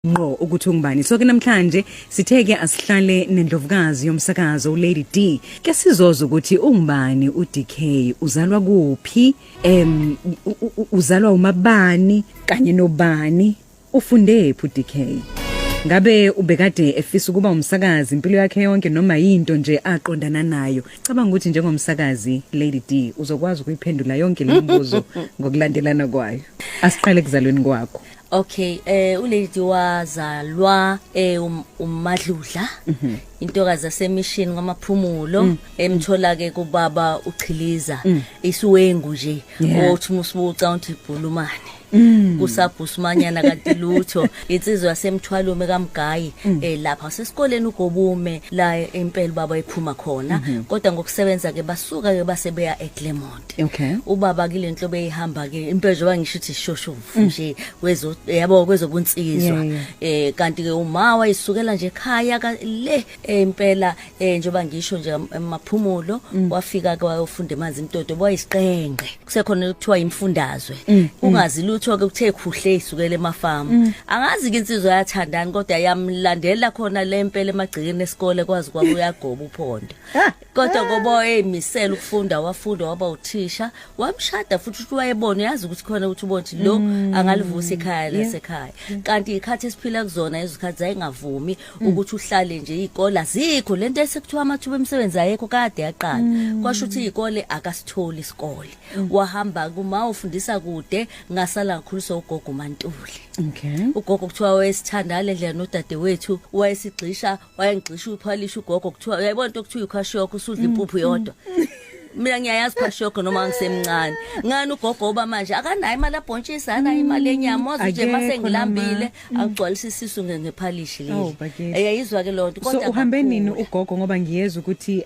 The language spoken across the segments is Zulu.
Ngqo ukuthi ungubani. So ke namhlanje sithe ke asihlale nendlovukazi yomsakazo uLady D. Ke sizozwa ukuthi ungubani uDK, uzalwa kuphi, uzalwa umabani kanye nobani, ufunde phi uDK. Ngabe ubekade efisa ukuba umsakazi impilo yakhe yonke noma yinto nje aqondana nayo? Cabanga ukuthi njengomsakazi, Lady D, uzokwazi ukuyiphendula yonke le mibuzo ngokulandelana kwayo. Asiqale kuzalweni kwakho. Okay, uLady wazalwa uMadludla. Intokazi yasemishini kwaMaphumulo, emthola ke kubaba uChiliza, isiwengu nje othi musibuca uthi ibhulumane. Kusabhusumanyana kanti lutho, insizwa yasemthwalume kaMgayi, lapha sesikoleni uGobume la impela baba ephuma khona. Kodwa ngokusebenza ke basuka ke base beya eClermont. Ubaba kule nhlobo eyihamba ke impela njengoba ngisho ukuthi ishoshovu nje kwezo yabo kwezobunsizwa. Kanti ke uma wayisukela nje ekhaya le impela, njengoba ngisho nje eMaphumulo, wafika ke wayofunda eManzimtoti, wayisiqenqe kusekhona ekuthiwa imfundazwe, ungazi lutho ke kuthe khuhle isukela emafamu. Angazi ke insizwa yathandani, kodwa yamlandela khona le mpela emagcekeni esikole, kwazi kwabo uyagoba uphondo. Kodwa ngoba eyimisela ukufunda, wafunda waba uthisha, wamshada futhi ukuthi wayebona, uyazi ukuthi khona ukuthi ubona ukuthi lo angalivusa ikhaya lasekhaya. Kanti ikhathi esiphila kuzona izikhathi zayingavumi ukuthi uhlale nje, izikole azikho, lento esekuthiwa amathuba emisebenzi ayekho kade yaqala, kwasho ukuthi izikole akasitholi isikole. Wahamba kuma ufundisa kude, ngasala ngikhuliswa ugogo uMantuli. Ugogo kuthiwa wayesithanda le ndlela nodadewethu, wayesigxisha, wayengigxisha uphalisha ugogo. Kuthiwa uyayibona into okuthiwa ikwashiorkor, usudla impuphu yodwa. Mina ngiyayazi kwashiorkor noma ngisemncane. Ngani ugogo oba manje akanayo imali abhontshisi, akanayo imali enyama, wazi nje mase Akekho ngilambile agcwalisa isisu ngephalishi Oh, leli. Bakithi. Eyayizwa ke lonto. So uhambe nini ugogo, ngoba ngiyezwa ukuthi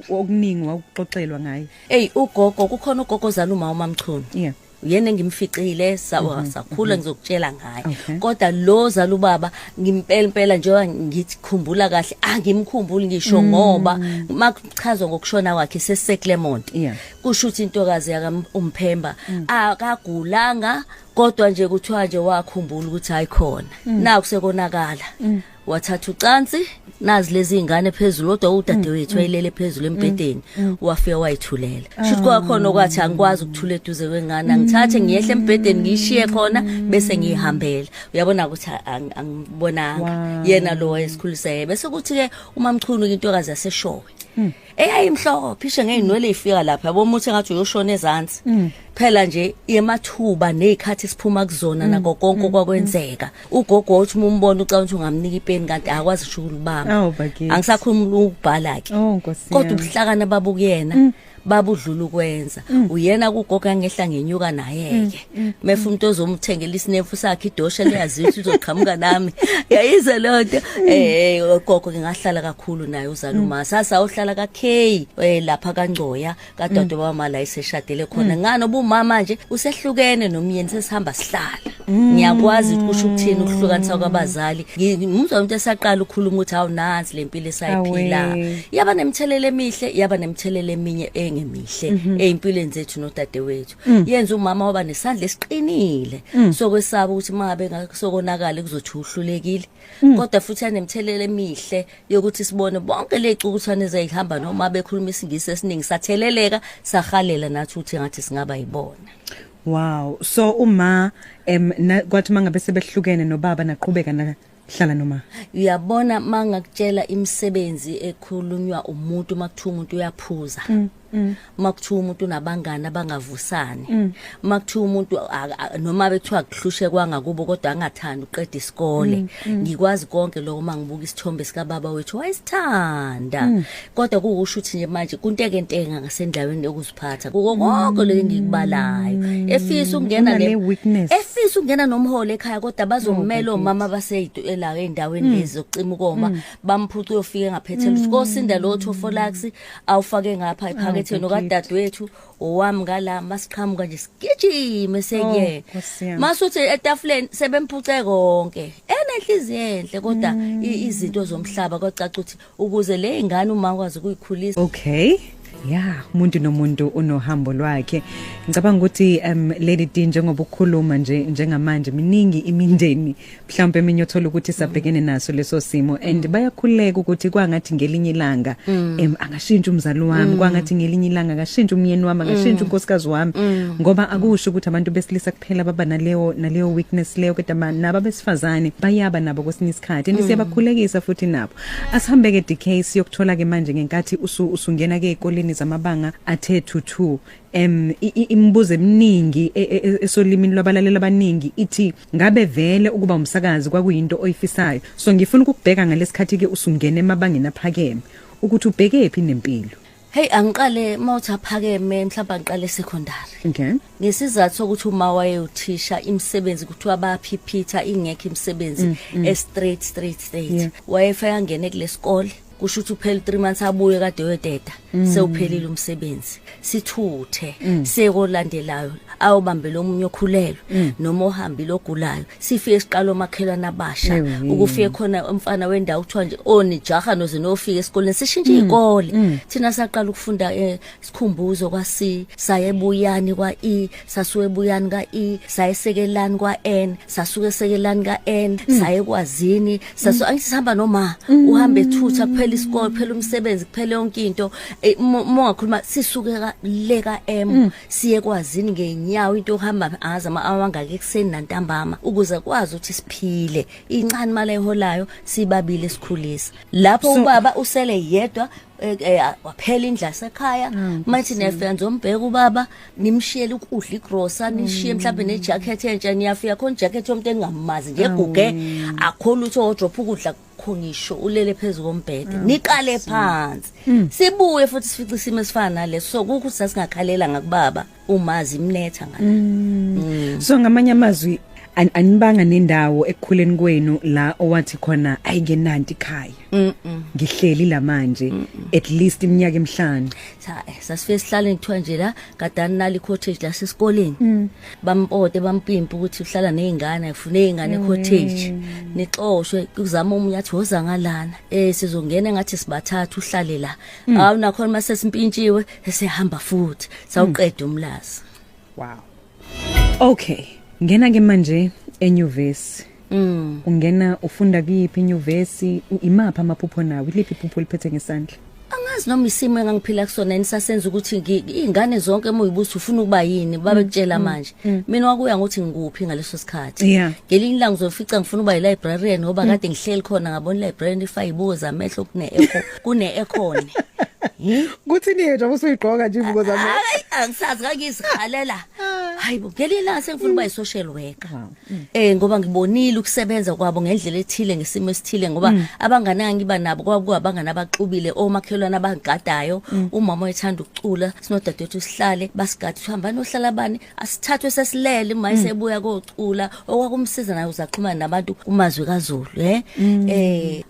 okuningi wawuxoxelwa ngaye? Hey, ugogo, kukhona ugogo ozala uma uMamchunu. Uyena engimficile, sakhula ngizokutshela ngaye. Kodwa lo zala ubaba ngimpela impela njengoba ngithi khumbula kahle, angimkhumbuli ngisho, ngoba makuchazwa ngokushona kwakhe sesiseClermont. Kusho ukuthi intokazi yaka umphemba akagulanga, kodwa nje kuthiwa nje wakhumbula ukuthi hayi khona naku sekonakala, wathatha ucansi nazi lezi ingane phezulu, kodwa udadewethu wayelele phezulu embhedeni, wafika wayithulela. Shuthi kwakhona okwathi angikwazi ukuthula eduze kwengane, angithathe ngiyehle embhedeni ngiyishiye khona bese ngiyihambela. Uyabona ukuthi angibonanga. Yena lo wayesikhulisa yena. Bese kuthi ke uMamchunu, intokazi yaseshowe eyayimhlophe ishe ngeyinwele ifika lapha, yabo, umuthi engathi uyoshona ezansi phela nje yemathuba nezikhathi siphuma kuzona nako konke okwakwenzeka. Ugogo wathi uma umbona ucabanga ukuthi ungamnika ipeni, kanti akwazi ngisho ukulibamba. Oh, bakithi. Angisakhuluma ukubhala ke. Oh, Nkosi Kodwa yami. ubuhlakana babukuyena babudlula ukwenza. Uyena kugogo angehla ngenyuka naye ke mefu umuntu ozomthengela isinefu sakhe, idosha leyaziwa ukuthi uzoqhamuka nami, yayize lonto. Gogo ngingahlala kakhulu naye, uzala uma sasa uhlala ka K, lapha kaNgcoya kadade bama la iseshadele khona. Ngani obumama nje usehlukene nomyeni, sesihamba sihlala, ngiyakwazi ukuthi kusho ukuthini ukuhlukanisa kwabazali. Ngimuzwa umuntu esaqala ukukhuluma ukuthi hawu, nansi lempilo esayiphila. Awe. Yaba nemthelela emihle, yaba nemthelela eminye engemihle ezimpilweni zethu nodadewethu. Yenza umama waba nesandla esiqinile sokwesaba ukuthi mangabe ngasokonakala kuzothi uhlulekile. Kodwa futhi anemthelela emihle yokuthi sibone bonke lezicukuthwane ezihamba noma bekhuluma isiNgisi esiningi, satheleleka, sahalela nathi ukuthi ngathi singaba yibona. Wow. So uma kwathi mangabe sebehlukene nobaba, naqhubeka nahlala noma? Uyabona, mangakutshela imisebenzi ekhulunywa umuntu, makuthiwa umuntu uyaphuza, makuthiwa umuntu unabangani abangavusani, makuthiwa umuntu noma bekuthiwa kuhlushe kwangakubo kodwa angathandi uqeda isikole, ngikwazi konke lokho mangibuka isithombe sika baba wethu wayesithanda. Kodwa kuwusho ukuthi nje manje kuntekentenga ngasendaweni yokuziphatha kuko konke lokho engikubalayo, efisa ukungena Unale weakness. Efisa ukungena nomholo ekhaya, kodwa bazomela omama baseyila ey'ndaweni lezi zokucima ukoma, bamphuca, uyofika engaphethela ukuthi kosinda lo thofolax awufake ngapha ephaketheni okadadewethu owami ngala masiqhamuka nje sigijime sekuyena. Nkosi yami. Masuthi etafuleni sebemphuce konke, enenhliziyo enhle, kodwa izinto zomhlaba kwacaca ukuthi ukuze le ingane uma ukwazi ukuyikhulisa. Okay. Ya, umuntu nomuntu unohambo lwakhe. Ngicabanga ukuthi Lady D, njengoba ukukhuluma nje njengamanje, miningi imindeni mhlawumbe eminye othola ukuthi sabhekene naso leso simo and bayakhuleka ukuthi kwangathi ngelinye ilanga angashintsha umzali wami, kwangathi ngelinye ilanga angashintsha umyeni wami, angashintsha unkosikazi wami, ngoba akusho ukuthi abantu besilisa kuphela baba naleyo weakness leyo, kodwa nabo abesifazane bayaba nabo kwesinye isikhathi and siyabakhulekisa futhi nabo. Asihambe ke DK, siyokuthola ke manje ngenkathi usungena ke ezikoleni zamabanga athe 22. Imibuzo eminingi esolimini lwabalaleli abaningi ithi, ngabe vele ukuba umsakazi kwakuyinto oyifisayo? So ngifuna ukukubheka ngalesikhathi ke usungena emabangeni aphakeme, ukuthi ubheke phi nempilo. Hey, angiqale mawuthi aphakeme, mhlawumbe angiqale secondary. Ngesizathu sokuthi uma wayewuthisha, imisebenzi kuthiwa baphiphitha, ingekho imisebenzi e straight straight straight. Wayefika angene kulesikole, kusho ukuthi uphela 3 months, abuye kade uyoteta, sewuphelile umsebenzi, sithuthe sekolandelayo, ayobambela omunye okhulelwe noma ohambile ogulayo. Sifike siqala omakhelwane abasha. Ukufike khona umfana wendawo, kuthiwa nje onijaha noze nofika esikoleni, sishintshe izikole. Thina saqala ukufunda Sikhumbuzo kwa C, saye eBuyani kwa E, sasuka eBuyani ka E saye eSekelani kwa N, sasuka eSekelani ka N saye Kwazini. Sasu angithi sihamba noma uhambe ethutha, kuphela isikole, kuphela umsebenzi, kuphela yonke into. Uma ungakhuluma, sisuke ka le ka M siye Kwazini ngenyawo, into ohamba angazi ama-hour angaka ekuseni nantambama, ukuze kwazi ukuthi siphile. Incane imali eholayo, sibabili esikhulisa lapho. Ubaba usele yedwa, waphela indlu yasekhaya. Manje niyafika nizombheka ubaba, nimshiyele ukudla, igrosa, nishiye mhlawumbe nejacket entsha. Niyafika khona ijacket yomuntu engamazi nje, eguge, akho lutho, wardrobe, ukudla kho ngisho, ulele phezu kombhede. Niqale phansi, sibuye futhi sifice isimo esifana naleso. So kukho ukuthi sasingakhalela ngakubaba umazi imnetha ngala. So ngamanye amazwi, anibanga nendawo ekukhuleni kwenu la owathi khona, ayingenanti ikhaya, ngihleli la manje at least iminyaka emihlanu? Cha, sasifike sihlale, kuthiwa nje la kadani nali cottage lasesikoleni, bampote, bampimpe ukuthi uhlala nezingane, ufune izingane cottage, nixoshwe. Kuzama omunye athi woza ngalana, sizongena ngathi sibathathu, uhlale la. Awu, nakhona mase simpintshiwe, esehamba futhi, sawuqeda uMlazi. Wow, okay, ngena ke manje enyuvesi. Ungena ufunda kuyiphi inyuvesi? Imaphi amaphupho nawo? Iliphi iphupho liphethe ngesandla? Angazi noma isimo engangiphila kusona enisasenza ukuthi iy'ngane zonke uma uyibuza ufuna ukuba yini, babekutshela manje. Mina wakuya ngokuthi ngikuphi ngaleso sikhathi. Ngelinye ilanga uzofica ngifuna ukuba yi-librarian, ngoba kade ngihleli khona, ngabona i-librarian ifake ibuko zamehlo, kune-echo, kune-aircon. Kuthi niye nje usuyigqoka nje ibuko zamehlo? Hayi, angisazi, ngangizikhalela. Hayi bo, ngelinye ilanga sengifuna ukuba yi-social worker, ngoba ngibonile ukusebenza kwabo ngendlela ethile, ngesimo esithile, ngoba abangani engangiba nabo kwakuwabangani abaxubile, omakhelwane abangigadayo. Umama wayethanda ukucula, sinodadewethu sihlale basigade, sihambe nohlala bani, asithathwe sesilele uma esebuya kocula, okwakumsiza naye uzaxhumana nabantu kumazwi kaZulu.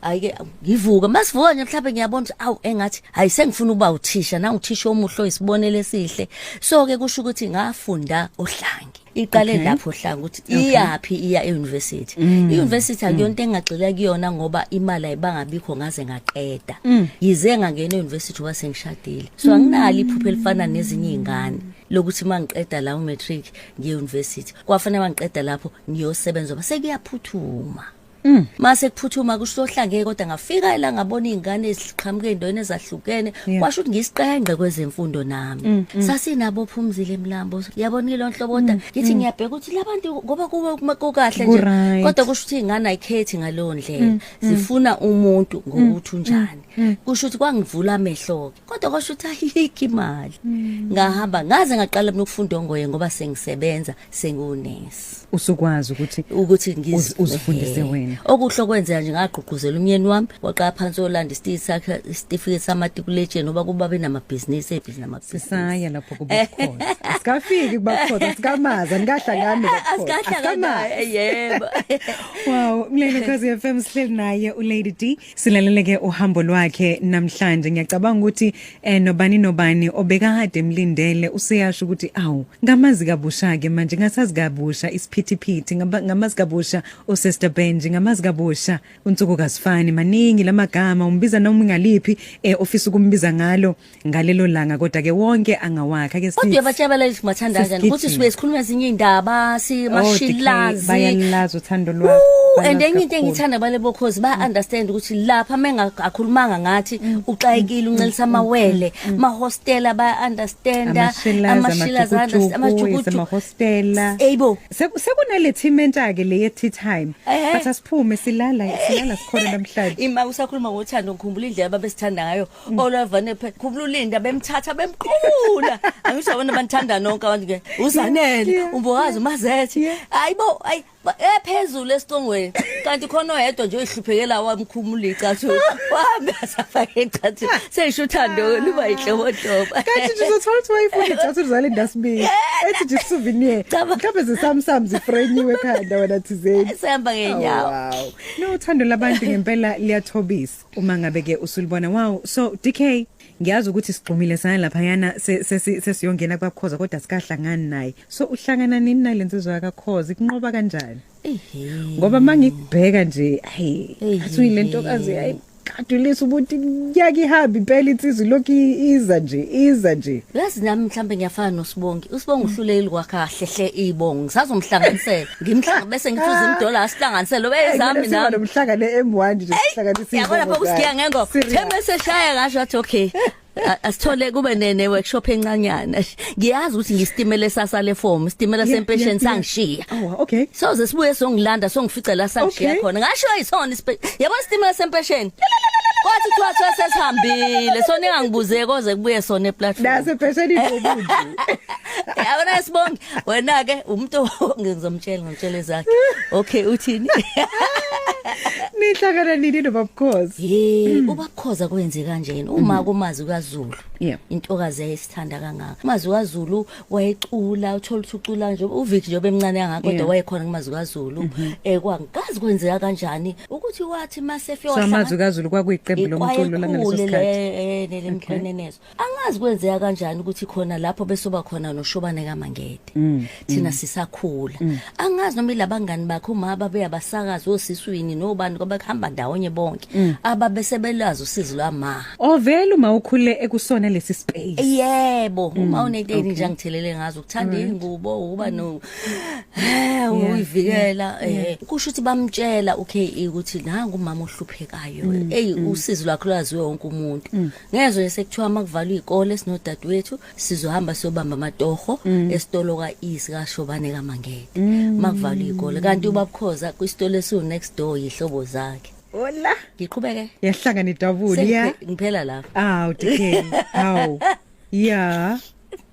Ayike ngivuka, masivuka nje mhlawumbe ngiyabona ukuthi awu, engathi hayi, sengifuna ukuba uthisha, nanguthisha omuhle oyisibonelo esihle. So ke kusho ukuthi ngafunda oHlange, iqale lapho Ohlange, ukuthi iyaphi, iya e-university. I-university akuyonto engagxila kuyona ngoba imali ayibangabikho ngaze ngaqeda. Yize ngangena e-university ngoba sengishadile, so anginalo iphupho elifana nezinye iy'ngane lokuthi uma ngiqeda la umatric ngiye e-university. Kwafanele uma ngiqeda lapho ngiyosebenza ngoba sekuyaphuthuma. Mase kuphuthuma kusho oHlange, kodwa ngafika la ngabona izingane eziqhamuke endaweni ezahlukene. Kwasho ukuthi ngisiqengqe kwezemfundo nami. Sasinabo Phumzile Mlambo, yabona ilo nhlobo, kodwa ngithi ngiyabheka ukuthi labantu ngoba kuwe kukahle nje. Kodwa kusho ukuthi izingane ayikhethi ngaleyo ndlela, zifuna umuntu ngokuthi unjani. Kusho ukuthi kwangivula amehlo ke, kodwa kwasho ukuthi ayikho imali. Ngahamba ngaze ngaqala mina ukufunda ongoye ngoba sengisebenza, sengiwunesi. Usukwazi ukuthi ukuthi uzifundise wena. Okuhle okwenzeka nje, ngagqugquzela umyeni wami, waqala phansi olanda isitifiketi sakhe, isitifiketi samatikuletsheni, ngoba kuba benamabhizinisi, ebhizinisi namabhizinisi. Sisaya lapho kubukhosi, asikafiki kubukhosi, asikamazi, anikahlangani nobukhosi. Asikahlangana, yebo. Wow, mlelo Khozi FM, sihleli naye uLady D, silaleleke uhambo lwakhe namhlanje. Ngiyacabanga ukuthi nobani nobani obekade emlindele useyasho ukuthi awu, ngamazi kabusha ke manje, ngasazi kabusha isiphithiphithi, ngamazi kabusha uSister Benji. Ngamazi kabusha unsuku kazifani, maningi lamagama umbiza noma ngaliphi ofisa ukumbiza ngalo ngalelo langa, kodwa ke wonke angawakha ke. Kodwa uyabatshela leli mathanda kanjani ukuthi sibuye sikhuluma ezinye indaba simashilazi. Bayalazi uthando lwakho. And enye into engithanda bale bokhozi ba understand ukuthi lapha mengakhulumanga ngathi uxakekile uncelisa amawele, mahostela ba understand, amashilazi, amajukujuku, amahostela. Eyibo. Sekunale team entsha ke le ye tea time. Bathi asiphume, silala sikhona namhlanje. Ima usakhuluma ngothando, ngikhumbula indlela babesithanda ngayo olavane phela. Khumbula uLinda bemthatha bemqula. Angisho abantu abanithanda nonke abantu ke. Uzanele, umbokazi, uMazethe. Hayibo, ayi ephezulu esicongweni, kanti khona oyedwa nje oyihluphekela wamkhumula icathulo, wahambe asafake icathulo. Seyisho uthando luba yinhlobonhlobo. Kanti nje uzothola ukuthi wayifuna icathulo zale ndasibili ethi nje souvenir, mhlawumbe zeSamsung zifrenyiwe ekhanda wena thizeni. Sehamba ngenyawo. Wow, no, uthando labantu ngempela liyathobisa uma ngabe ke usulibona. Wow, so DK, ngiyazi ukuthi sigxumile sana laphayana, sesiyongena kwaKhoza, kodwa sikahlangani naye. So uhlangana nini nale nsizwa yakakhoza? Ikunqoba kanjani? Ngoba mangikubheka nje, hey, athi uyilentokazi, hayi, kadulisa ukuthi yake ihambe impela insizwa lokhu iza nje, iza nje. Yazi nami mhlambe ngiyafana noSibongi. USibongi uhlulekile kwakha kahle hle ibongo. Ngisazomhlanganisela. Ngimhlanga bese ngithi uzimdola asihlanganisele bezami nami. Nomhlangane M1 nje sihlanganisa. Yabona lapho kusigiya ngengo. Thembe seshaya ngasho athi okay. Asithole kube ne workshop encanyana. Ngiyazi ukuthi ngistimele sasa le form, isitimela sempesheni sangishiya. Oh, okay. Soze sibuye songilanda, songifice la sangishiya khona. Ngasho ayisona, yabo, isitimela sempesheni. Kwathi kuthiwa sesihambile, so ningangibuze koze kubuye sona eplatform. Nase pesheni iqobu nje. Yabona sibonge wena ke umuntu ngizomtshela, ngimtshele zakhe. Okay, uthini? Nihlangana nini nobabukhozi? Ye, ubabukhoza kwenze kanjena. Uma kumazi kaZulu. Intokazi yayisithanda kangaka. Umazi kaZulu wayecula, uthola ukuthi ucula nje uVic nje obemncane kangaka, kodwa wayekhona kumazi kaZulu. Kwangazi kwenzeka kanjani ukuthi wathi masefika. So amazi kaZulu kwakuyiqembu lomculo langaleso sikhathi. Nelemkhwenenezo. Angazi kwenzeka kanjani ukuthi khona lapho besoba khona noShobane kaMangede. Thina sisakhula. Angazi noma ilabangani bakhe uma babeyabasakazi osiswini nobani kwabakuhamba ndawonye bonke. Ababe sebelazi usizi lwama. Ovela uma ukhule ekusona lesi space. Yebo, uma unento nje angithelele ngazo ukuthanda ingubo, ukuba no uyivikela, kusho ukuthi bamtshela uKE ukuthi nangu umama ohluphekayo. Hey, usizi lwakhe lwaziwe wonke umuntu. Ngezwe nje sekuthiwa makuvalwa izikole sinodadewethu sizohamba siyobamba amatoho esitolo ka-East kaShobane kaMangede. Makuvalwa izikole, kanti ubabukhoza kwisitolo esiwu next door yihlobo zakhe. Hola. Ngiqhubeke. Yahlangana idabuli ya. Ngiphela lapha. Aw DK. Hawu. Ya.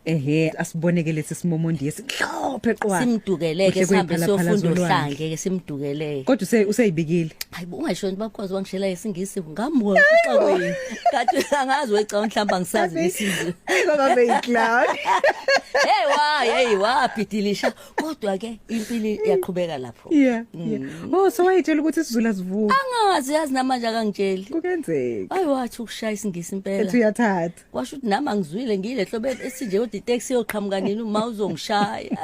Ehe, asiboneke lesi simomondi esimhlophe qwa. Simdukeleke, sihambe siyofunda ohlange ke, simdukeleke. Kodwa useyibikile. Hayibo, ungasho nje, babukhoza wangishela isingisi ngamwa uxakweni. Kanti angazi weca mhlawumbe angisazi nesizwe. Ngoba beyiclown. Hey wa, hey wa bhidilisha. Kodwa ke impilo iyaqhubeka lapho. Yeah. Oh, so wayitshela ukuthi isiZulu asivuki. Angazi, yazi namanje akangitsheli. Kungenzeka. Ayi, wathi ukushaya isingisi impela. Ethi uyathatha. Kwasho ukuthi nami angizwile, ngile hlobo esinje, kodwa itaxi yoqhamuka nini uma uzongishaya.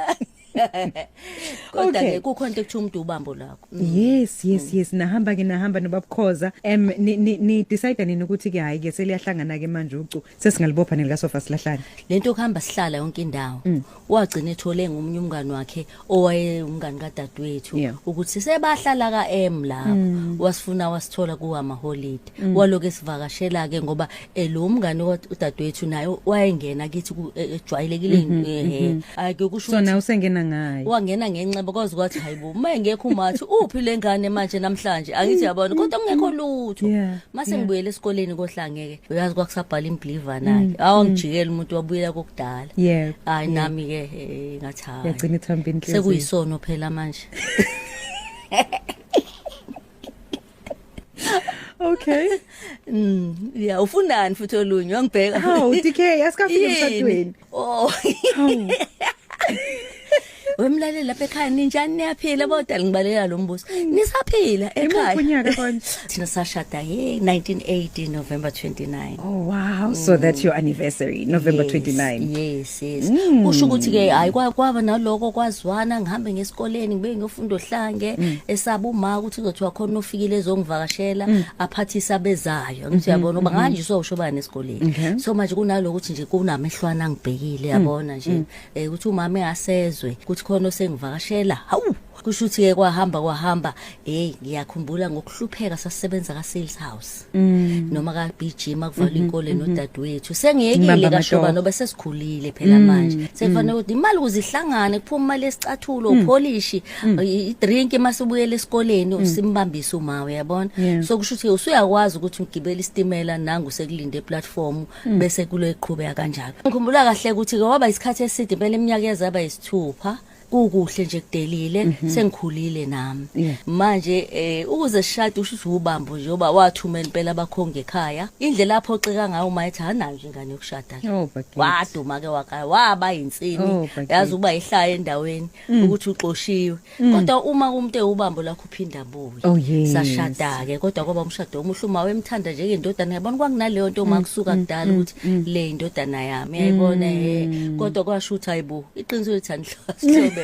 Kodwa ke kukhona into ekuthiwa umuntu ubambo lakho. Yes, nahamba ke, nahamba nobabukhoza. Ni decide nini ukuthi ke hayi ke seliyahlangana ke manje ucu, sesingalibopha nelikasofa silahlane? Lento kuhamba sihlala yonke indawo. Wagcina ethole ngomunye umngani wakhe owaye umngani kadadewethu ukuthi sebahlala ka M lapho. Wasifuna wasithola kuwa ama holiday. Waloke sivakashela ke ngoba lo mngani udadewethu naye wayengena kithi ejwayelekile, ake kusho. So nawe usengena ngaye. Wangena ngenxeba kwazi kwathi hayibo, uma engekho umathi uphi lengane manje namhlanje, angithi yabona, kodwa kungekho lutho. Mase ngibuyele esikoleni kohlangeke, uyazi kwakusabhala imblivana ke, awangijikela umuntu wabuyela kokudala. Hayi, nami ke ngathi hayi. Yagcina ithamba inhliziyo. Sekuyisono phela manje. Yeah, ufunani futhi olunye wangibheka? Hawu DK, asikafiki Yini? emshadweni. Oh. Hawu. Wemlaleli lapha ekhaya, ninjani, niyaphila bodali? Ngibalela lo mbuzo, nisaphila ekhaya? Imuphi unyaka konje? Thina sashada, hey, 1980 November 29. Oh wow, so that's your anniversary, November Yes, 29. Yes, kusho ukuthi ke hayi, kwaba naloko kwazwana, ngihambe ngesikoleni, ngibe ngiyofunda ohlange, esaba uma ukuthi kuzothiwa khona ofikile ezongivakashela, aphathisa abezayo. Ngithi uyabona ngoba nganjiswa ushobana esikoleni. So manje kunaloko ukuthi nje kunamehlwana angibhekile, yabona nje, ukuthi umama engasezwe ukuthi khona osengivakashela. Hawu, kusho ukuthi ke kwahamba kwahamba. Hey, ngiyakhumbula ngokuhlupheka, sasisebenza ka sales house noma ka BG makuvalwa inkole nodadewethu, sengiyekile Ngibamba kashoba amatoho. noba sesikhulile phela manje, sekufanele ukuthi imali ukuze ihlangane, kuphuma imali esicathulo, upholishi, i-drink masubuyela esikoleni, simbambise uma, uyabona. So kusho ukuthi usuyakwazi ukuthi ugibele isitimela, nangu sekulinde eplatform, bese kulo eqhubeka kanjalo. Ngikhumbula kahle ukuthi kwaba isikhathi eside impela, iminyaka yazaba yisithupha, kukuhle nje, kudelile, sengikhulile nami. Manje ukuze sishade, usho ukuthi ubambo nje oba wathumela impela abakhongi ekhaya, indlela aphoxeka ngayo uma ethi anayo nje ingane yokushada nje. Oh, bakithi. Waduma ke wakaya, waba yinsini. Oh, bakithi. Yazi uba ihlaya endaweni ukuthi uxoshiwe, kodwa uma umuntu ewubambo lakho uphinda abuye. Oh, yes. Sashada ke, kodwa kwaba umshado omuhle, uma wemthanda njengendodana, yabona, kwakunaleyo nto uma kusuka kudala ukuthi le indodana yami, uyayibona, kodwa kwasho ukuthi hayibo, iqiniso lithi anihlobene,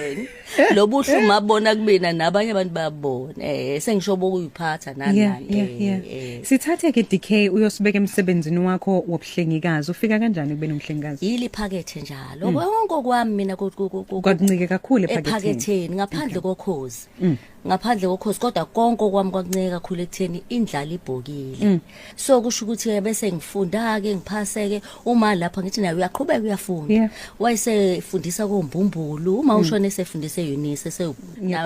lobuhle umabona kubina nabanye abantu bayabona, sengisho bokuyiphatha nani nani. Sithathe ke DK, uyosibeka emsebenzini wakho wobuhlengikazi. Ufika kanjani kube nomhlengikazi? Yili phakethe njalo konke kwami mina Kwakuncike kakhulu ephaketheni. Ephaketheni, ngaphandle kokhozi, ngaphandle kokhozi, kodwa konke kwami kwakuncike kakhulu ekutheni indlala ibhokile. So kusho ukuthi bese ngifunda ke, ngiphase ke, uma lapha ngithi naye uyaqhubeka uyafunda. Wayesefundisa kombumbulu uma ushone, esefundise eUnisa, se nayo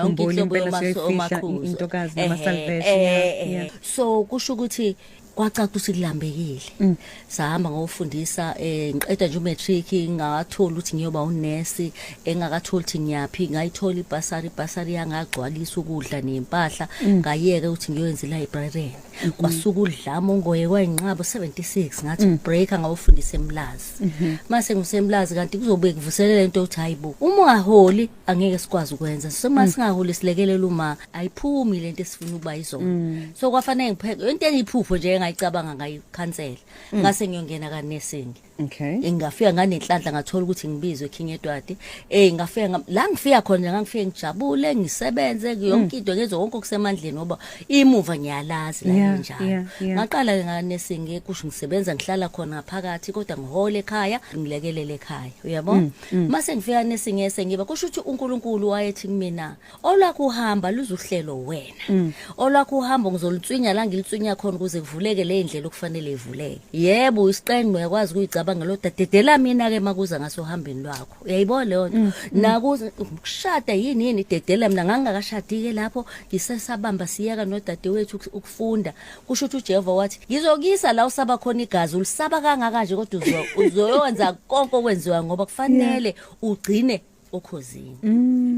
yonke Ngiyakhumbula inhlobo impela yomaso siyoyifihla omaqhuzu intokazi nama-salvation, yeah. So kusho ukuthi kwacaca ukuthi kulambekile, sahamba ngofundisa, ngiqeda nje umatric, ngingatholi ukuthi ngiyoba unesi, engakatholi ukuthi ngiyaphi, ngayithola ibhasari, ibhasari yangagcwalisa ukudla nempahla, ngayeka ukuthi ngiyoyenza librarian. Kwasuka udlamo ngoye kwayinqabo 76, ngathi breaker, ngawufundisa eMlazi. Mase ngisemlazi kanti kuzobe kuvuselela into ukuthi hayibo, uma ungaholi angeke sikwazi ukwenza, so mase singaholi silekelela uma ayiphumi lento esifuna ukuba yizona. So kwafanele ngipheke into engiyiphupho nje engayicabanga, ngayikhansela, ngase ngiyongena ka nursing. Ngingafika nganenhlanhla, ngathola ukuthi ngibizwe King Edward. Ngafika la ngifika khona nje, ngangifike ngijabule, ngisebenze yonke into, ngenze konke okusemandleni ngoba imuva ngiyalazi la njalo. Ngaqala ke nganursing, kusho ngisebenza, ngihlala khona ngaphakathi, kodwa ngihole ekhaya, ngilekelele ekhaya, uyabo. Mase ngifika nursing esengiba, kusho ukuthi uNkulunkulu wayethi kumina, olwakho uhamba luzuhlelo wena, olwakho uhambo ngizolutswinya la ngilitswinya khona ukuze kuvuleke le ndlela okufanele ivuleke. Yebo, isiqenqo uyakwazi ukuyicabanga lo dedela mina ke makuza ngasohambeni lwakho, uyayibona leyo nto, nakuze ukushada yini yini, dedela mina. Ngangingakashadi ke lapho, ngisesabamba siyeka nodadewethu ukufunda. Kusho ukuthi uJehova wathi ngizokuyisa la usaba khona igazi, ulisaba kangaka nje, kodwa uzoyenza konke okwenziwa ngoba kufanele ugcine okhozini.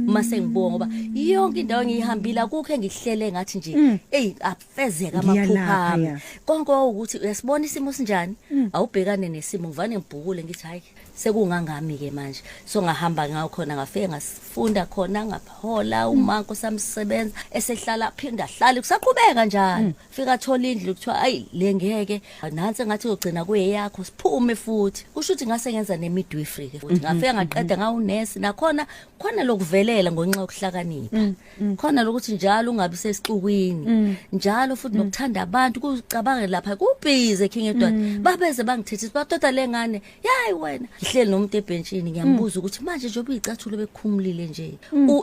Mase ngibuka ngoba yonke indawo engiyihambile akukho engihlele ngathi nje hey, afezeka amaphupha Ngiyalapha, ami. Konke ukuthi uyasibona isimo sinjani, awubhekane nesimo, ngivane ngibhukule ngithi hayi, sekungangami ke manje. So ngahamba ngawo khona, ngafika ngasifunda khona, ngaphola umanko samsebenza, esehlala phinda hlala, kusaqhubeka njalo, fika thola indlu, kuthiwa ayi, le ngeke, nansi engathi uyogcina kuyeyakho, siphume futhi. Kusho ukuthi ngase ngenza ne-midwifery ke futhi, ngafika ngaqeda ngawunesi nakhona, khona lokuvelela ngonxa yokuhlakanipha, khona lokuthi njalo ungabi sesixukwini njalo, futhi nokuthanda abantu, kucabange lapha kubhize King Edward, babeze bangithethisa batoda lengane yayi wena. Ngihleli nomuntu ebhentshini, ngiyambuza ukuthi manje njengoba iy'cathulo bekukhumulile nje,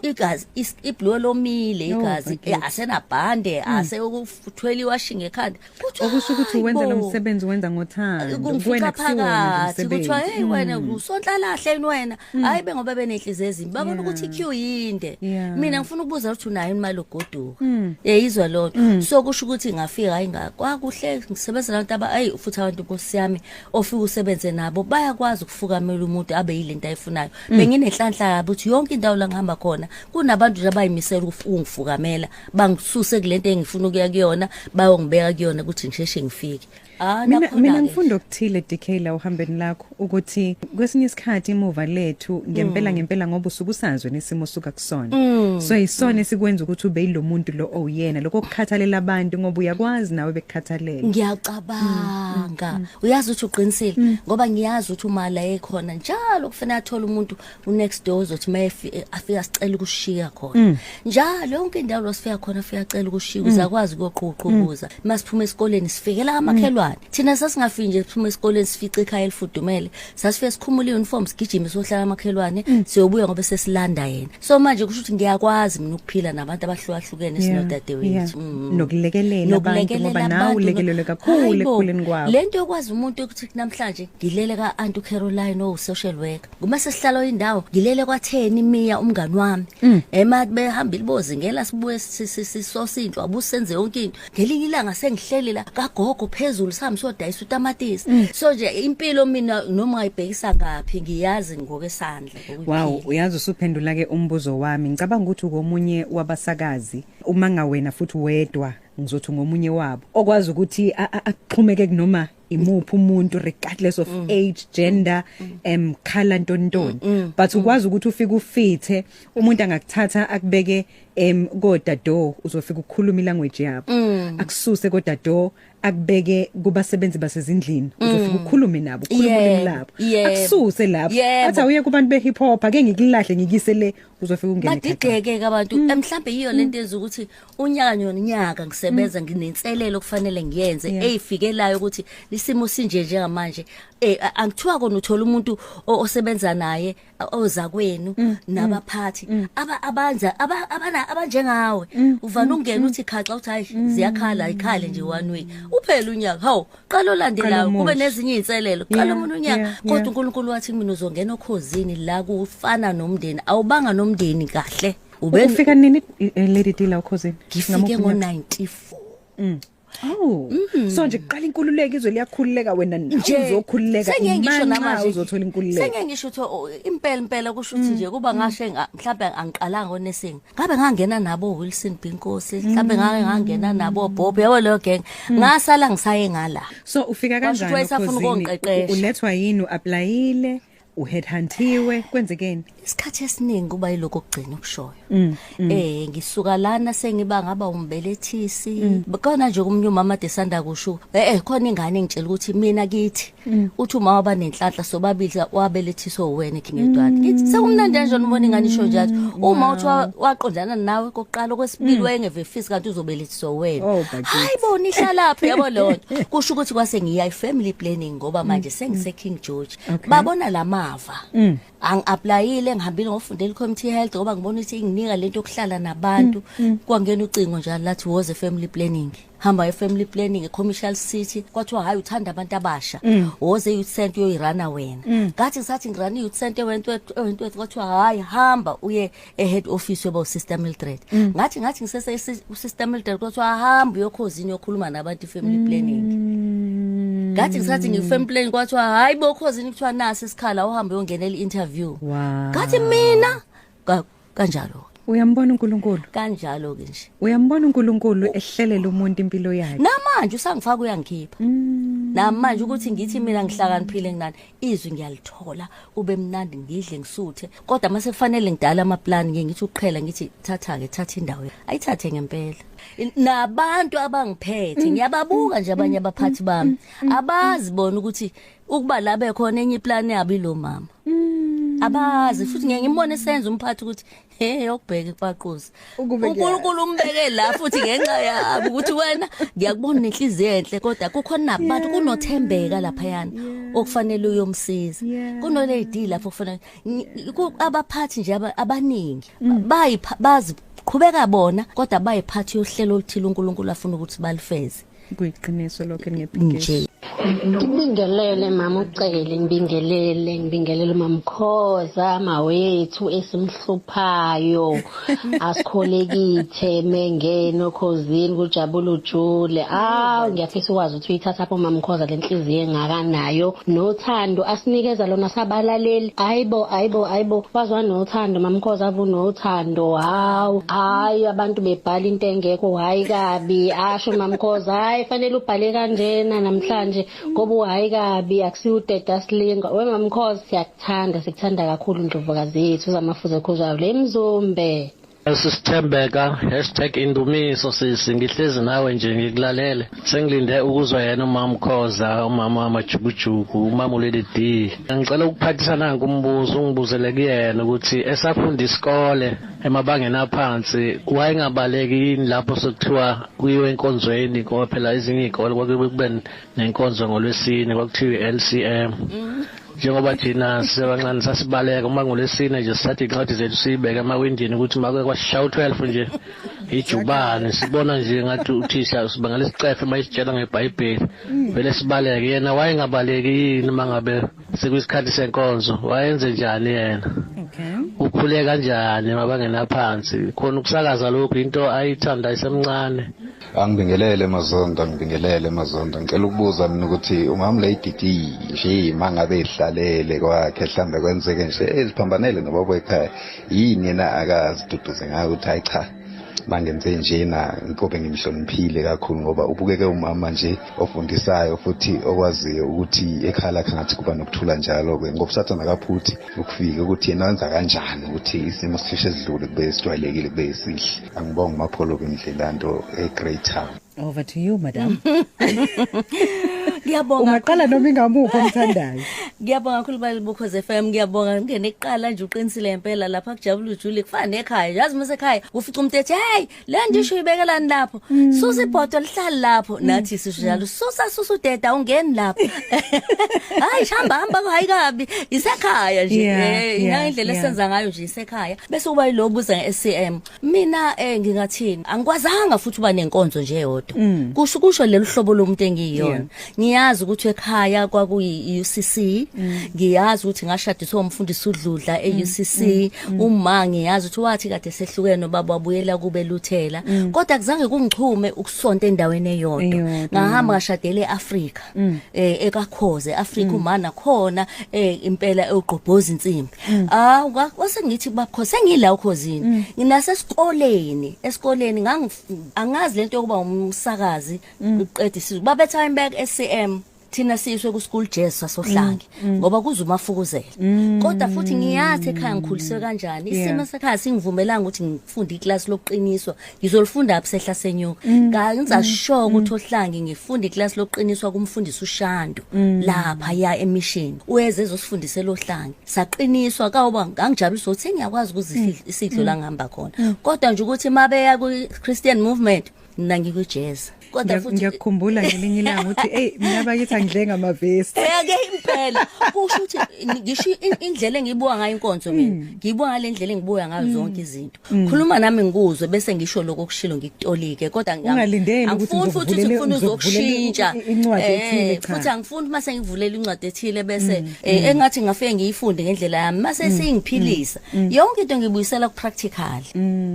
igazi ibhluwe lomile, Oh, igazi bakithi. Asenabhande, asekuthwele iwashing ekhanda. Kuthiwa, Okusho ukuthi wenza lo "Hayi bo." msebenzi wenza ngothando. Kungifica Kuwena kusiwona nje phakathi kuthiwa umsebenzi. hey wena, usonhlalahle yini wena? Hayi, bengoba benenhliziyo ezimbi, babona ukuthi iq yinde. Mina ngifuna ukubuza ukuthi unayo imali yokugoduka, yeyizwa lonto. So kusho ukuthi ngafika, hayi, kwakuhle, ngisebenza nabantu aba ayi futhi abantu, nkosi yami, ofika usebenze nabo bayakwazi ukufukamela umuntu abe yilento ayifunayo. Benginenhlanhla yabo ukuthi yonke indawo la ngihamba khona kunabantu nje abayimisela ukungifukamela, bangisuse kulento engifuna ukuya kuyona, bayongibeka kuyona ukuthi ngisheshe ngifike. Ah, Mina nakhona-ke. mina ngifunda okuthile DK la uhambeni lakho, ukuthi kwesinye isikhathi imuva lethu ngempela ngempela, ngoba usuke usazwe nesimo osuka kusona, so isona esikwenza ukuthi ube yilomuntu lo owuyena, lokho kukhathalela abantu, ngoba uyakwazi nawe bekukhathalela. Ngiyacabanga uyazi ukuthi uqinisile, ngoba ngiyazi ukuthi uma la ekhona njalo kufanele athole umuntu unext door, uzothi mayefi afika sicela ukushiya khona njalo. Yonke indawo la sifika khona afika acela ukushiya ukuze akwazi ukuyoqhuqhubuza. Masiphuma esikoleni sifikela amakhelwane. Thina sasingafiki nje siphuma esikoleni sifice ekhaya elifudumele, sasifike sikhumule uniform, sigijime sohlala amakhelwane, siyobuya ngoba sesilanda yena. So manje kusho ukuthi ngiyakwazi mina ukuphila nabantu abahlukahlukene sinodadewethu. Nokulekelela abantu, ngoba nawe ulekelelwe kakhulu Hayibo, ekukhuleni kwakho. Lento yokwazi umuntu ukuthi namhlanje ngilele ka-Aunt Caroline owu-social worker, uma sesihlala indawo ngilele kwatheni Miya umngani wami, ema behambile bozingela, sibuye sisosa into, abusenze yonke into. Ngelinye ilanga sengihleli la kagogo phezulu, sami sodayisa utamatisi. So nje impilo mina noma ngayibhekisa ngaphi, ngiyazi ngokwesandla. Wow, uyazi usuphendula ke umbuzo wami. Ngicabanga ukuthi ukomunye wabasakazi, uma ngawena futhi wedwa, ngizothi ngomunye wabo okwazi ukuthi axhumeke kunoma imuphi umuntu regardless of age, gender, color, ntontoni, but ukwazi ukuthi ufike ufithe umuntu, angakuthatha akubeke kodado, uzofika ukukhuluma ilanguage yabo, akususe kodado akubeke kubasebenzi basezindlini, uzofika ukukhulume nabo, ukhulume ulimi labo, akususe lapho, athi awuye kubantu be hip hop, ake ngikulahle ngikise le, uzofika ungene ekhaya. Badideke ke abantu. Mhlambe yiyo lento yenza ukuthi unyaka nonyaka ngisebenza nginenselelo kufanele ngiyenze eyifikelayo ukuthi isimo sinje njengamanje. Angithiwa kona uthola umuntu osebenza naye oza kwenu nabaphathi aba abanza aba abana abanjengawe, uvana ungena uthi khaxa, uthi hayi, ziyakhala, ikhale nje one way, uphela unyaka, hawu, qala olandelayo, kube omusha. nezinye inselelo, qala omunye unyaka. Kodwa uNkulunkulu wathi mina uzongena okhozini la kufana nomndeni, awubanga nomndeni kahle ube. Ufika nini, Lady D, la ukhosini? Ngifike Ngamuphi unyaka? ngo-94. Oh, so nje kuqala inkululeko, izwe liyakhululeka, wena nawe uzokhululeka. Sengeke ngisho Imanxa namanje uzothola inkululeko. Sengeke ngisho ukuthi impela impela kusho ukuthi nje kuba ngashe mhlawumbe angiqalanga onesing, ngabe ngangena nabo Wilson Binkosi, mhlawumbe ngake ngangena nabo Bob, yabo leyo gang, ngasala ngisaye ngala. So ufika Kwasho ukuthi kanjani wayesafuna okhozini? ukungiqeqesha. Ulethwa yini, uapplyile, uheadhuntiwe, kwenzekeni? Isikhathi esiningi kuba yiloko okugcina okushoyo. Ngisuka lana sengiba ngaba umbelethisi khona nje kumnye umama desanda kusho, khona ingane engitshela ukuthi mina kithi uthi uma waba nenhlanhla sobabili wabelethiswa wena King Edward. Ngithi sekumnandi kanjani ubona ingane isho njalo, uma uthi waqondana nawe kokuqala, kwesibili wayengevefisi kanti uzobelethiswa wena. Oh, bakithi. Hayi bona, ihlalaphi yabo leyo nto. Kusho ukuthi kwase ngiya i-family planning, ngoba manje sengise King George. Babona lamava, angi-applyile, ngihambile ngofundela i-community health ngoba ngibona ukuthi inginika lento yokuhlala nabantu. Kwangena ucingo njalo lathi woze family planning, hamba ye-family planning e-Commercial City. Kwathiwa hhayi, uthanda abantu abasha, woze e-youth center uyoyirana wena. Ngathi ngisathi ngirana i-youth center eWentworth, eWentworth kwathiwa hhayi, hamba uye e-head office yoba uSister Mildred. Ngathi ngisese uSister Mildred, kwathiwa hamba uyokhozini uyokhuluma nabantu i-family planning. Ngathi ngisathi ngiyi-family planning, kwathiwa hayi bo, khozini kuthiwa nasi isikhala, uhambe uyongenela i-interview. Ngathi mina kanjalo. Uyambona uNkulunkulu. Kanjalo ke nje. Uyambona uNkulunkulu ehlelela umuntu impilo yakhe. Namanje usangifaka uyangikhipha, namanje ukuthi ngithi mina ngihlakaniphile, nginani izwi ngiyalithola, ube mnandi, ngidle ngisuthe, kodwa mase kufanele ngidala ama-plan, ngiye ngithi uqhela, ngithi thatha ke, thatha indawo, ayithathe ngempela. Nabantu abangiphethe ngiyababuka nje, abanye abaphathi bami abazi bona ukuthi ukuba la bekhona enye iplan yabo ilo mama, abazi futhi. Ngeke ngibone senza umphathi ukuthi hey, yokubheka ipaquza. Ukube uNkulunkulu umbeke la futhi ngenxa yabo, ukuthi wena ngiyakubona nenhliziyo enhle, kodwa kukhona nabantu, kunothembeka lapha yana okufanele uyomsiza, kuno lady lapho kufanele abaphathi nje abaningi bayipha bazi qhubeka bona, kodwa bayiphathi yohlelo oluthile uNkulunkulu afuna ukuthi balifeze. Kuyiqiniso lokho, engephikiswa. Nje. Ngibingelele mama uCele, ngibingelele, ngibingelele mamkhoza mawethu esimhluphayo. Asikholekithe mengeno khozini kujabula ujule. Aw ngiyafisa ukwazi ukuthi uyithatha pho mamkhoza lenhliziyo engakanayo nothando asinikeza lona sabalaleli. Ayibo ayibo ayibo wazwa nothando mamkhoza avunothando. Hawu hayi abantu bebhala into engekho hayi kabi asho mamkhoza hayi fanele ubhale kanjena namhlanje ngoba uhayi kabi akusiyo udeda silinga we mamkhoza siyakuthanda sikuthanda kakhulu ndlovukazi yethu uzamafuze khuzwayo le mzumbe. Sisithembeka #indumiso sisi ngihlezi nawe nje ngikulalele sengilinde ukuzwa yena umama Khoza umama amajukujuku umama uLady D. Ngicela ukuphathisa nanku umbuzo ungibuzele kuyena ukuthi esafunda isikole emabangeni aphansi wayengabaleki yini lapho sekuthiwa kuyiwe enkonzweni ngoba phela ezinye iy'kole kwakuye kube nenkonzo ngolwesine kwakuthiwa i-LCM. Njengoba thina sisebancane sasibaleka uma ngolwesine nje sithatha iy'ncwadi zethu siyibeke emawindini ukuthi make kwashaya u-12 nje ijubane sibona nje ngathi uthisha sibangela isicefe uma isitshela ngebhayibheli vele sibaleke. Yena wayengabaleki yini uma ngabe sekuyisikhathi senkonzo wayenze njani yena? Okay. Ukhule kanjani emabangeni aphansi? Khona ukusakaza lokhu into ayithanda isemncane. Angibingelele Mazondo, angibingelele Mazondo. Ngicela ukubuza mina ukuthi umama Lady D nje mangabe ehlalele kwakhe mhlambe kwenzeke nje eziphambanele nobaba ekhaya yini yena akaziduduze ngayo ukuthi hayi cha mangenze njena ngobe ngimhloniphile kakhulu ngoba ubukeke umama nje ofundisayo futhi okwaziyo ukuthi ekhaya lakhe ngathi kuba nokuthula njalo-ke ngoba usathane akaphuthi ukufika ukuthi yena wenza kanjani ukuthi isimo sisheshe sidlule kube sijwayelekile kube isihle. Angibonge uMapholo kwindlelanto e-Great Town. Over to you madam. Ngiyabonga. Ungaqala noma ingamuphi omthandayo. Ngiyabonga kakhulu balibukhoze FM ngiyabonga ngene kuqala nje uqinisile impela lapha kujabula ujule kufana nekhaya. Yazi mase ekhaya ufica umuntu ethi hey le ndisho uyibekelani lapho. Susa ibhodo lihlali lapho nathi sisho njalo susa susa udeda ungeni lapho. Hayi hamba hamba hayi kabi isekhaya nje indlela esenza ngayo nje isekhaya. Bese kuba yilobuza ngeSCM. Mina ngingathini angikwazanga futhi uba nenkonzo nje yodwa. Kusho kusho lolu hlobo lomuntu engiyiyona. Ngiyazi ukuthi ekhaya kwakuyi UCC, ngiyazi ukuthi ngashadiswa umfundisi uDludla eUCC, uma ngiyazi ukuthi wathi kade sehlukene nobaba wabuyela kube Luthela. Kodwa kuzange kungichume ukusonta endaweni eyodwa. Ngahamba ngashadela eAfrika. Ekakhoze eAfrika uma nakhona impela ewugqobhoza insimbi. Ah kwase ngithi bakho sengila ukhozini. Nginasesikoleni, esikoleni angazi lento yokuba umsakazi uqeda isizwe. Babetha back SCM thina siyiswe ku school jazz sasohlange ngoba kuze umafukuzela. Kodwa futhi ngiyathi ekhaya ngikhuliswe kanjani isimo sekhaya singivumelanga ukuthi ngifunde iclass lokuqiniswa ngizolifunda apha sehla senyuka. Ngenza sure ukuthi ohlange ngifunde iclass lokuqiniswa kumfundisi uShandu lapha ya emission uyeze ezosifundisela ohlange saqiniswa kawuba ngangijabulisa ukuthi sengiyakwazi ukuzidla isidlo la ngihamba khona. Kodwa nje ukuthi mabeya ku Christian movement mina ngikwi jazz. Kodwa futhi ngiyakukhumbula ngelinye ilanga uthi hey mina bakithi angidle ngamavesi. Eke impela kusho ukuthi ngisho indlela engiyibuka ngayo inkonzo mina ngiyibuka ngale ndlela engibuka ngayo zonke izinto. Khuluma nami ngikuzwe bese ngisho lokho okushilo ngikutolike kodwa ungalindeli ukuthi ngifuna uzokushintsha incwadi ethile cha. Futhi angifuni mase ngivulela incwadi ethile bese engathi ngafike ngiyifunde ngendlela yami mase seyingiphilisa. Yonke into ngibuyisela ku practical.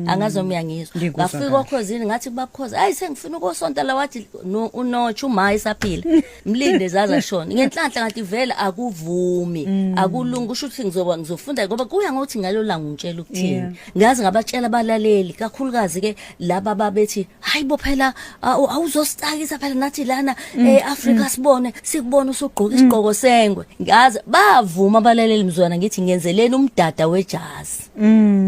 Angazi noma uyangizwa. Ngafika okhozini ngathi kubabukhoza hayi sengifuna ukosonta la wathi unotsha uma isaphila. Mlinde zaza shona. Ngenhlanhla ngathi vele akuvumi. Akulungi kusho ukuthi ngizoba ngizofunda ngoba kuya ngokuthi ngalo langa ungitshela ukuthini. Ngazi ngabatshela abalaleli kakhulukazi ke laba babethi hayibo phela awuzositakisa phela nathi lana eAfrika sibone sikubona usugqoka isigqoko sengwe. Ngazi bavuma abalaleli mzwana ngithi ngenzeleni umdada wejazi.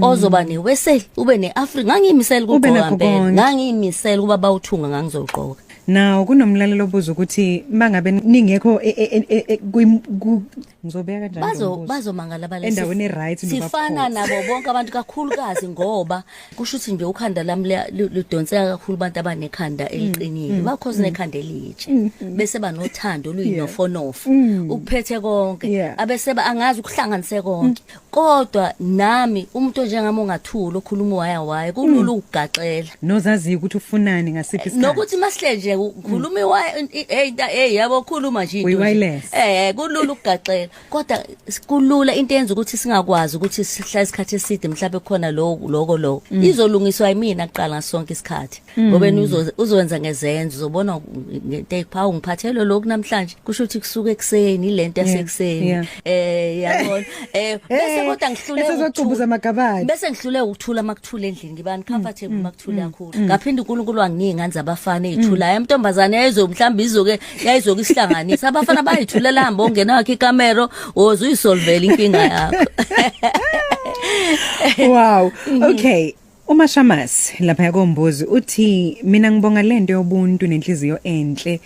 Ozoba neweseli ube neAfrika ngangiyimisela ukugqoka impela. Ngangiyimisela ukuba bawuthunga ngangizogqoka. Naw kunomlalelo obuza ukuthi mangabe ningekho ngizobeka kanjani bazomangala abalesi endaweni right sifana nabo bonke abantu kakhulukazi ngoba kusho ukuthi nje ukhanda lami lidonseka kakhulu abantu abanekhanda eliqinile bakhoze nekhanda elitshe bese banothando oluyinofonofo ukuphethe konke abese angazi ukuhlanganise konke kodwa nami umuntu onjengami ongathula okhuluma waya waya kulula ukugaxela nozazi ukuthi ufuna ufunani ngasiphi isikhathi. Nokuthi masihle nje ukhuluma hey hey, yabo, khuluma nje into nje. Uyi-wireless. Kulula ukugaxela, kodwa kulula into eyenza ukuthi singakwazi ukuthi sihlale isikhathi eside. Mhlawumbe khona lo lokho lo izolungiswa yimina kuqala ngasonke isikhathi, ngoba yena uzowenza ngezenzo, uzobona ngento eyiphawu ngiphathelwe lokhu namhlanje, kusho ukuthi kusuka ekuseni ilento yasekuseni. Yabona, bese kodwa ngihluleka Esezocubuza amagabadi. Bese ngihluleka ukuthula makuthula endlini, ngiba uncomfortable makuthula kakhulu. Ngaphinde uNkulunkulu wanginika ingane zabafana ezithulayo. Intombazane yayizo mhlawumbe izoke yayizoke isihlanganisa. Abafana bayithulela, hamba ongena wakhe ikamero, woze uyisolvele inkinga yakho. Wow, okay. UMashamas lapha yakombuzi uthi, "Mina ngibonga lento yobuntu nenhliziyo enhle."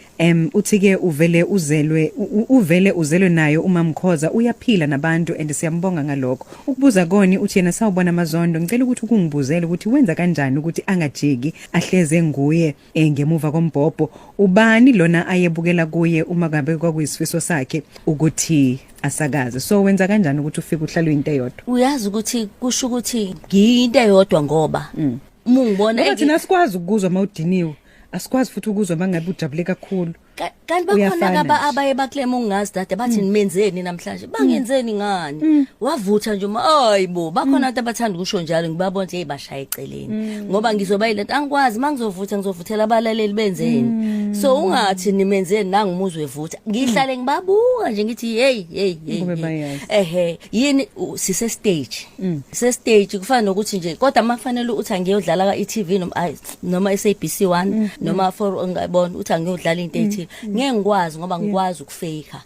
Uthi ke uvele uzelwe uvele uzelwe nayo uMamkhoza, uyaphila nabantu and siyambonga ngalokho. Ukubuza koni uthi yena, "Sawubona Mazondo, ngicela ukuthi ukungibuzele ukuthi wenza kanjani ukuthi angajiki, ahleze nguye ngemuva kombhobho. Ubani lona ayebukela kuye uma ngabe kwakuyisifiso sakhe ukuthi asakaze? So wenza kanjani ukuthi ufike uhlale into eyodwa?" Uyazi ukuthi kusho ukuthi ngiyinto eyodwa, ngoba uma ungibona Ngoba thina asikwazi ukuzwa mawudiniwe, asikwazi futhi ukuzwa mangabe ujabule kakhulu. Kanti bakhona Uyafana aba nje. abaye baclaim ungazi dade, bathi nimenzeni namhlanje, bangenzeni ngani, wavutha nje uma, hayibo, bakhona abantu abathanda ukusho njalo. Ngibabona nje, hey, bashaya eceleni, ngoba ngizoba yilento, angikwazi mangizovutha ngizovuthela abalaleli benzeni. So ungathi nimenzeni nangimuzwe evutha, ngihlale ngibabuka nje, ngithi hey, hey, hey. Kube Hey. bayazi. Ehe, yini sise stage, sise stage, kufana nokuthi nje kodwa makufanele uthi angiyodlala ka e-TV noma ay, noma SABC 1 noma 4, ngiyabona uthi angiyodlala into ethile, ngeke ngikwazi ngoba ngikwazi ukufake.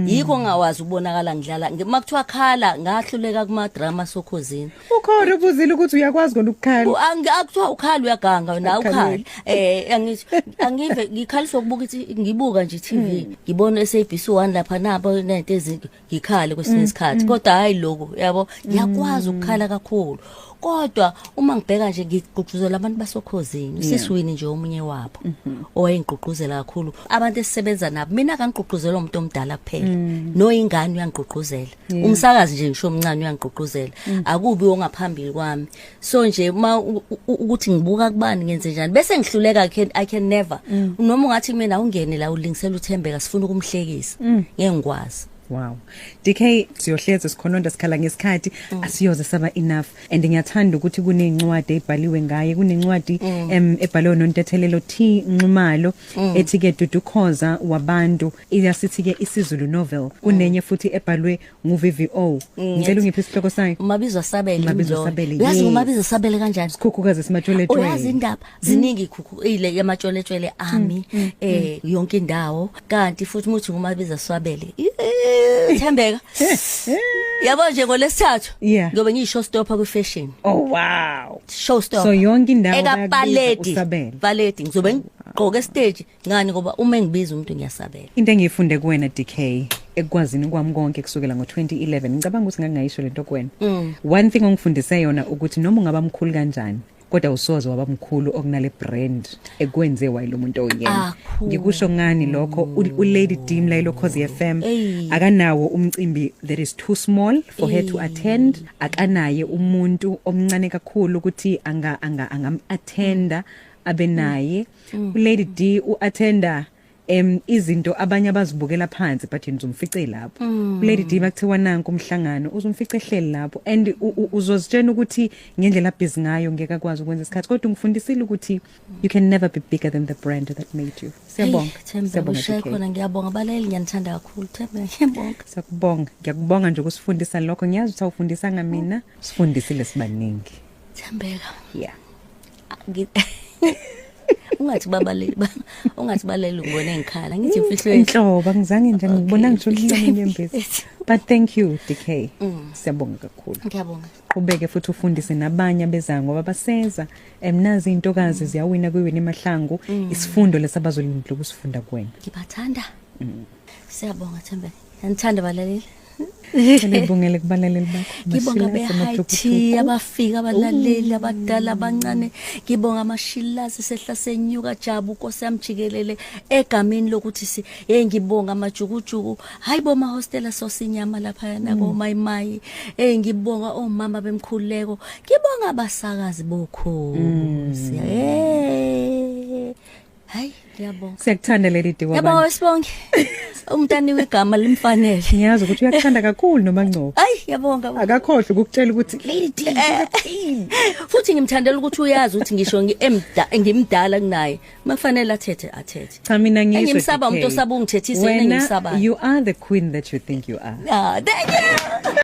Yikho ngingawazi ukubonakala ngidlala. Makuthiwa khala, ngahluleka kuma drama sokhozini. Ukhona ubuzile ukuthi uyakwazi kona ukukhala. Akuthiwa ukhala uyaganga wena. Akukhaleli. Awukhali, angithi angive ngikhaliswa ukubuka ngibuka nje TV, ngibona SABC 1 lapha nabo nento ezinto, ngikhale kwesinye isikhathi, kodwa hayi lokho, yabo, ngiyakwazi ukukhala kakhulu. Kodwa uma ngibheka nje, ngigqugquzela abantu basokhozini, usisiwini nje omunye wabo owayengigqugquzela kakhulu, abantu esisebenza nabo. Mina akangigqugquzela umuntu omdala kuphela, noyingane uyangigqugquzela, umsakazi nje ngisho omncane uyangigqugquzela, akubi ongaphambili kwami. So nje uma ukuthi ngibuka kubani, ngenze njani, bese ngihluleka, I can never. Noma ungathi mina ungene la ulingisela uThembeka, sifuna ukumhlekisa, ngeke ngikwazi. Wow. DK, siyohleza sikhononda, sikhala ngesikhathi, asiyoze saba enough, and ngiyathanda ukuthi kunencwadi ebhaliwe ngaye, kunencwadi ebhalwe noNtethelelo T Nxumalo ethi ke Dudu Khoza wabantu, iyasithi ke isiZulu novel. Kunenye futhi ebhalwe ngu VVO. Ngicela ungiphe isihloko sayo. Umabizo Sabele. Umabizo Imloyo. Sabele, Uyazi yes. umabizo Sabele kanjani? Sikhukhukazi simatshweletshwele. Uyazi indaba ziningi, ikhukhu ile yamatshweletshwele ami yonke indawo, kanti futhi muthi ngumabiza Swabele. Thembeka, yabo nje ngolesithathu ngobe ngiyi-showstopper kwi-fashion. Oh wow. Showstopper. So yonke indawo bayakubiza ekapaledi usabele. Paledi, ngizobe ngigqoke stage ngani, ngoba uma engibiza umuntu ngiyasabela. Into engiyifunde kuwena DK, ekukwazini kwami konke kusukela ngo2011, ngicabanga ukuthi ngangayisho lento kuwena. One thing ongifundise yona ukuthi noma ungaba mkhulu kanjani, kodwa usoze waba mkhulu okunale brand ekwenze wayilo muntu oyena. Akhulu. Ngikusho ngani lokho? ULady D Mlayelo Khozi FM Ey. akanawo umcimbi that is too small for her to attend, akanaye umuntu omncane kakhulu ukuthi anga anga angam attenda abe naye. ULady D uattenda izinto abanye abazibukela phansi, but yena uzumfice lapho. ULady D bakuthiwa nanku umhlangano, uzumfice ehleli lapho, and uzozitshena ukuthi ngendlela busy ngayo ngeke akwazi ukwenza isikhathi, kodwa ungifundisile ukuthi you can never be bigger than the brand that made you. Siyabonga. Themba, Siyabonga, ushaye DK. khona. Ngiyabonga abaleli, ngiyanithanda kakhulu. Themba, ngiyabonga. Siyakubonga, ngiyakubonga nje ukusifundisa lokho. Ngiyazi ukuthi awufundisanga mina, sifundisile sibaningi. Thembeka. Yeah. Ungathi babaleli, ungathi baleli, ngibone ngikhala, ngithi imfihlo. Inhlobo angizange nje ngibona ngisho lincane inyembezi, but thank you DK, siyabonga kakhulu. Ngiyabonga. Qhubeke futhi ufundise nabanye abezayo, ngoba baseza nazi intokazi ziyawina kwiwina emahlangu, isifundo lesabazolindela ukusifunda kuwena. Ngibathanda. Siyabonga Thembeka, ngiyanithanda balaleli. Ngibongele kubalaleli bakho. Ngibonga Mashilazi, be-high amajukujuku. abafika, abalaleli abadala, abancane. Ngibonga amashilazi sehla senyuka, jabu nkosi yami jikelele, egameni lokuthi si hey, ngibonga amajukujuku, hayi bo, mahostela sosinyama lapha nako mayimayi. Hey, ngibonga omama bemkhuleko, ngibonga abasakazi bokhozi. Hey, hayi, ngiyabonga. Siyakuthanda, Lady D. Ngiyabonga. Wabantu. Sibonge, umntani wegama limfanele. Ngiyazi ukuthi uyakuthanda kakhulu noMangcobo. Hayi, ngiyabonga. Akakhohlwa ukukutshela ukuthi Lady D, Lady D. Futhi ngimthandela ukuthi uyazi ukuthi ngisho ngimdala kunaye, makufanele athethe, athethe. Cha, mina ngizwe Engimsaba DK. umuntu osaba ungithethise, yena Wena, engimsabayo. you are the queen that you think you are. Ah, thank you.